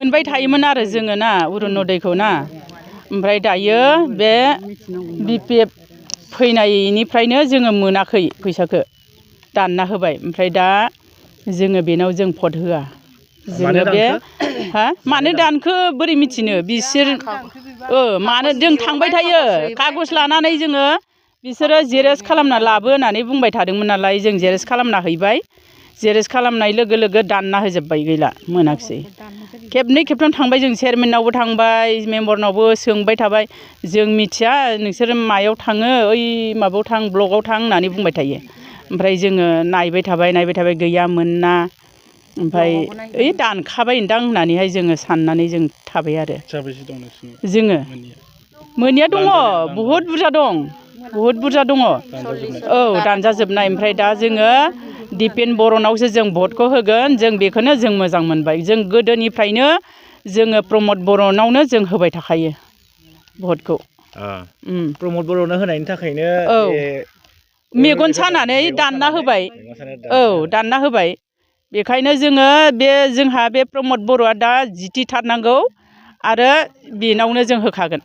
मोनबाय थायोमोन आरो जोङो ना अरुनदयखौ ना ओमफ्राय दायो बे BPF फैनायनिफ्रायनो जोङो मोनाखै फैसाखौ दानना होबाय ओमफ्राय दा जोङो बेनाव जों भट होआ जोङो बे मानो दानखो बोरै मिथिनो बिसोर मानो जों थांबाय थायो कागज लानानै जोङो बिसोरो जेरेक्स खालामना लाबो होननानै बुंबाय थादोंमोन नालाय जों जेरेक्स खालामना हैबाय जेरेक्स खालामनाय लोगो लोगो दानना होजोब्बाय गैला मोनाखिसै खेबनै खेबथाम थांबाय जों चेयारमेननावबो थांबाय मेम्बारनावबो सोंबाय थाबाय जों मिथिया नोंसोर मायाव थाङो ओइ माबायाव थां ब्लकआव थां होननानै बुंबाय थायो ओमफ्राय जोङो नायबाय थाबाय गैया मोना ओमफ्राय ओइ दानखाबाय दां होननानैहाय जोङो साननानै जों थाबाय आरो जोङो मोननिया दङ बहुद बुरजा दङ औ दानजाजोबनाय ओमफ्राय दा जोङो दिपेन बर'नावसो जों भटखौ होगोन जों बेखौनो जों मोजां मोनबाय जों गोदोनिफ्रायनो जोङो प्रमद बर'नावनो जों होबाय थाखायो भटखौ प्रमद बर'नो होनायनि थाखायनो मेगन सानानै दानना होबाय दानना होबाय बेखायनो जोङो जोंहा बे प्रमद बर'आ दा जिथिथारनांगौ आरो बेनावनो जों होखागोन